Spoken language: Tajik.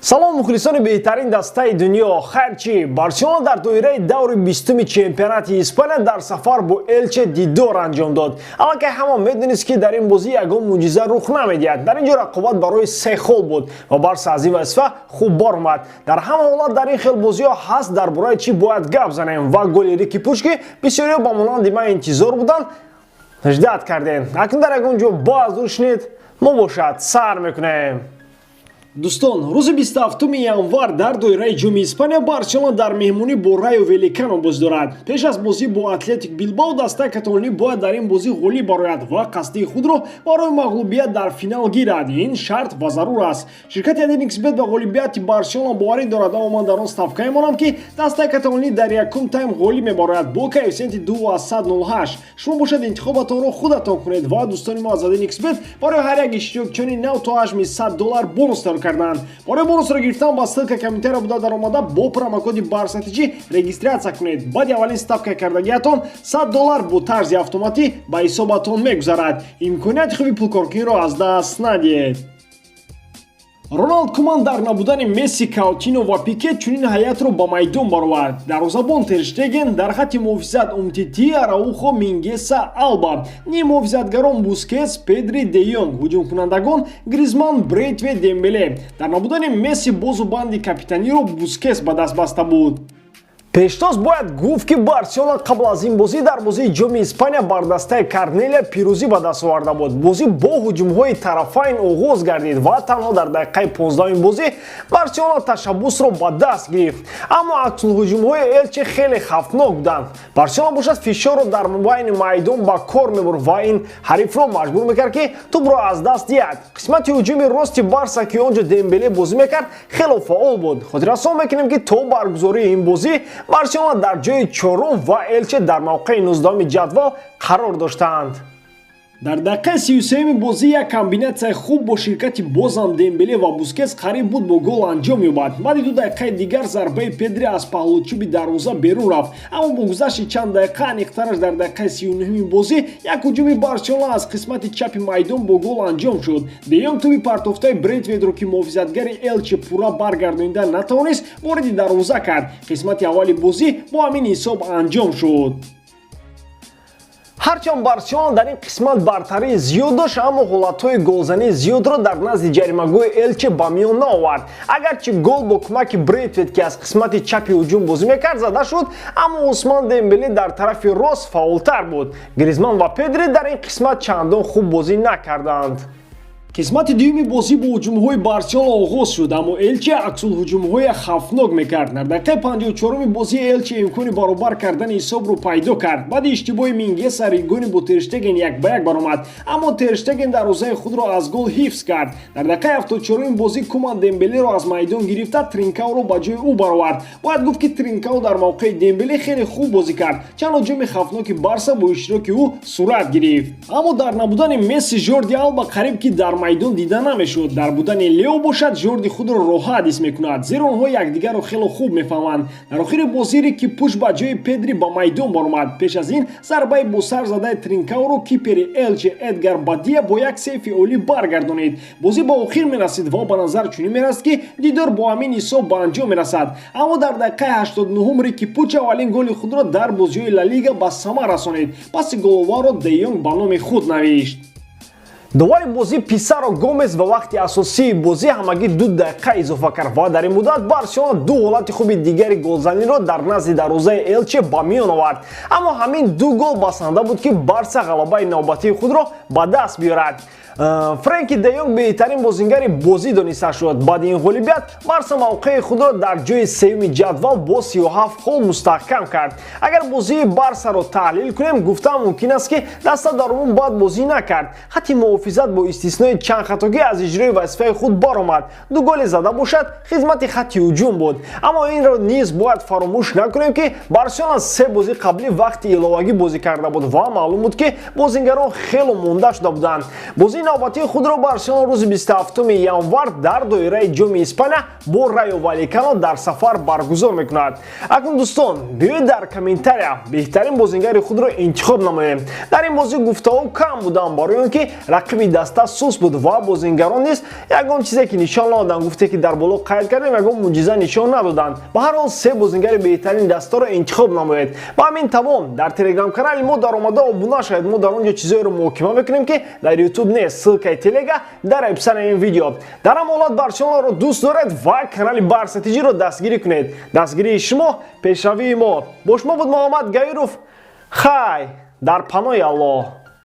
Салом, мухлисони беҳтарин дастаи дунё! Хайрчи, Барселона дар доираи даври 20-уми чемпионати Испания дар сафар бо Элче дидор анҷом дод. Аллакай ҳама медонист, ки дар ин бозӣ ягон мӯъҷиза рух намедиҳад. Дар ин ҷо рақобат барои се хол буд ва Барса аз ин вазифа хуб баромад. Дар ҳама ҳолат дар ин хел бозиҳо ҳаст дар бораи чӣ бояд гап занем ва голи Рики Пуч, ки бисёриҳо ба монанди ман интизор буданд, ждать кардем. Акнун дар ягон ҷо боз дур шунед, мо бошад сар мекунем. Дӯстон, рӯзи 27 январ дар доираи Ҷоми Испания Барселона дар меҳмонӣ бо Райо Валекано бозӣ дорад. Пеш аз бозӣ бо Атлетик Билбао дастаи каталонӣ бояд дар ин бозӣ ғолиб барояд ва қасдии худро барои мағлубият дар финал гирад. Ин шарт ва зарур аст. Ширкати 1xBet ба ғолибияти Барселона боварӣ дорад, аммо ман дар он ставка мемонам, ки дастаи каталонӣ дар якум тайм ғолиб мебарояд бо коэффисиенти 2,08. Шумо бошад, интихобатонро худатон кунед. Ва дӯстони мо аз 1xBet барои ҳар як иштирокчиёни нав то ҳаҷми 100 доллар бонус тайёр карданд. Барои бонусро гирифтан ба ссылка комментария буда даромада, бо промокоди БАРСАТИЧИ регистрация кунед. Баъди аввалин ставка кардагиатон 100 доллар бо тарзи автоматӣ ба ҳисобатон мегузарад. Имконияти хуби пулкоркуниро аз даст надиҳед. Роналд Куман дар набудани Месси, Каутино ва Пике чунин ҳайатро ба майдон баровард: дарвозабон Тер Штеген, дар хатти муҳофизат Умтити, Араухо, Мингеса, Алба, ниммуҳофизатгарон Бускес, Педри, Де Йонг, ҳуҷумкунандагон Гризман, Брейтвейт, Дембеле. Дар набудани Месси бозу банди капитаниро Бускес ба даст баста буд. Пештоз бояд гуфт, ки Барселона қабл аз ин бозӣ дар бозии Ҷоми Испания бар дастаи Карнелия пирӯзӣ ба даст оварда буд. Бозӣ бо ҳуҷумҳои тарафайн оғоз гардид ва танҳо дар дақиқаи 15-уми бозӣ Барселона ташаббусро ба даст гирифт, аммо аксулҳуҷумҳои Элче хеле хавфнок буданд. Барселона бошад, фишорро дар мобайни майдон ба кор мебурд ва ин ҳарифро маҷбур мекард, ки тӯбро аз даст диҳад. Қисмати ҳуҷуми рости Барса, ки он ҷо Дембеле бозӣ мекард, хело фаъол буд. Хотиррасон мекунем, ки то баргузории ин бозӣ Барселона дар ҷои чорум ва Элче дар мавқеи 19-уми ҷадвал қарор доштанд. Дар дақиқаи 33-уми бозӣ як комбинатсияи хуб бо ширкати бозам Дембеле ва Бускес қариб буд бо гол анҷом ёбад. Баъди 2 дақиқаи дигар зарбаи Педри аз паҳлучӯби дарвоза берун рафт. Аммо бо гузашти чанд дақиқа, аниқтараш дар дақиқаи 39-уми бозӣ, як ҳуҷуми Барселона аз қисмати чапи майдон бо гол анҷом шуд. Де Йонг тӯби партофтаи Брейтветро, ки муҳофизатгари Элче пурра баргардонида натавонист, вориди дарвоза кард. Қисмати аввали бозӣ бо ҳамин ҳисоб анҷом шуд. Ҳарчанд Барселона дар ин қисмат бартарии зиёд дошт, аммо ҳолатҳои голзании зиёдро дар назди ҷаримагоҳи Элче ба миён наовард. Агарчи гол бо кӯмаки Брейтвет, ки аз қисмати чапи ҳуҷум бозӣ мекард, зада шуд, аммо Усман Дембеле дар тарафи рост фаъолтар буд. Гризман ва Педри дар ин қисмат чандон хуб бозӣ накарданд. Қисмати дуюми бозӣ бо ҳуҷумҳои Барселона оғоз шуд, аммо Элче аксулҳуҷумҳои хавфнок мекард. Дар дақиқаи 54-уми бозӣ Элче имкони баробар кардани ҳисобро пайдо кард. Баъди иштибоҳи Мингеса Рингони бо Тер Штеген як ба як баромад, аммо Тер Штеген дарвозаи худро аз гол ҳифз кард. Дар дақиқаи 74-уми бозӣ Куман Дембелеро аз майдон гирифта, Тринкаоро ба ҷои ӯ баровард. Бояд гуфт, ки Тринкао дар мавқеи Дембеле хеле хуб бозӣ кард. Чанд ҳуҷуми хавфноки Барса бо иштироки ӯ сурат гирифт. Аммо дар набудани Месси Жорди Алба қариб ки дар майдон дида намешуд. Дар будани Лео бошад, Жорди худро роҳат ҳис мекунад, зеро онҳо якдигарро хело хуб мефаҳманд. Дар охири бозӣ Рики Пуч ба ҷои Педри ба майдон баромад. Пеш аз ин зарбаи бо сар задаи Тринкаоро кипери Элче Эдгар Бадия бо як сейфи олӣ баргардонид. Бозӣ ба охир мерасид ва ба назар чунин мерасид, ки дидор бо ҳамин ҳисоб ба анҷом мерасад. Аммо дар дақиқаи 89-ум Рики Пуч аввалин голи худро дар бозиҳои Ла Лига ба самар расонид. Паси головаро Де Йонг ба номи худ навишт. Довари бозӣ Писаро Гомес ба вақти асосии бозӣ ҳамагӣ 2 дақиқа изофа кард ва дар ин муддат Барселона ду ҳолати хуби дигари голзаниро дар назди дарвозаи Элче ба миён овард, аммо ҳамин ду гол басанда буд, ки Барса ғалабаи навбатии худро ба даст биёрад. Френки де Йонг беҳтарин бозингари бозӣ дониста шуд. Баъди ин ғолибият Барса мавқеи худро дар ҷои сеюми ҷадвал бо 37 хол мустаҳкам кард. Агар бозии Барсаро таҳлил кунем, гуфтан мумкин аст, ки даста дар умум бад бозӣ накард. Хатти муҳофизат бо истиснои чанд хатогӣ аз иҷрои вазифаи худ баромад. Ду голи зада бошад, хизмати хатти ҳуҷум буд. Аммо инро низ бояд фаромӯш накунем, ки Барселона се бозӣ қаблӣ вақти иловагӣ бозӣ карда буд ва маълум буд, ки бозингарон хело монда шуда буданд. Бозии Навбатии худро Барселона рӯзи 27 январ дар доираи Ҷоми Испания бо Райо Валикано дар сафар баргузор мекунад. Акнун, дӯстон, биёед, дар комментария беҳтарин бозингари худро интихоб намоем. Дар ин бозӣ гуфтаҳо кам буданд, барои он ки рақиби даста суст буд ва бозингарон низ ягон чизе ки нишон надоданд. Гуфте ки дар боло қайд кардем, ягон мӯъҷиза нишон надоданд. Ба ҳар ҳол, се бозингари беҳтарини дастаро интихоб намоед. Ба ҳамин тамом. Дар телеграм-канали мо даромада обуна шавед. Мо дар он ҷо чизҳоеро муҳокима мекунем, ки дар Ютуб нест. Ссылкаи телега дар описанияи ин видео. Дар ҳам ҳолат Барселонаро дӯст доред ва канали Барса ТЖ-ро дастгирӣ кунед. Дастгирии шумо пешравии мо. Бо шумо буд Муҳаммад Гаиров. Хай, дар паноҳи Аллоҳ.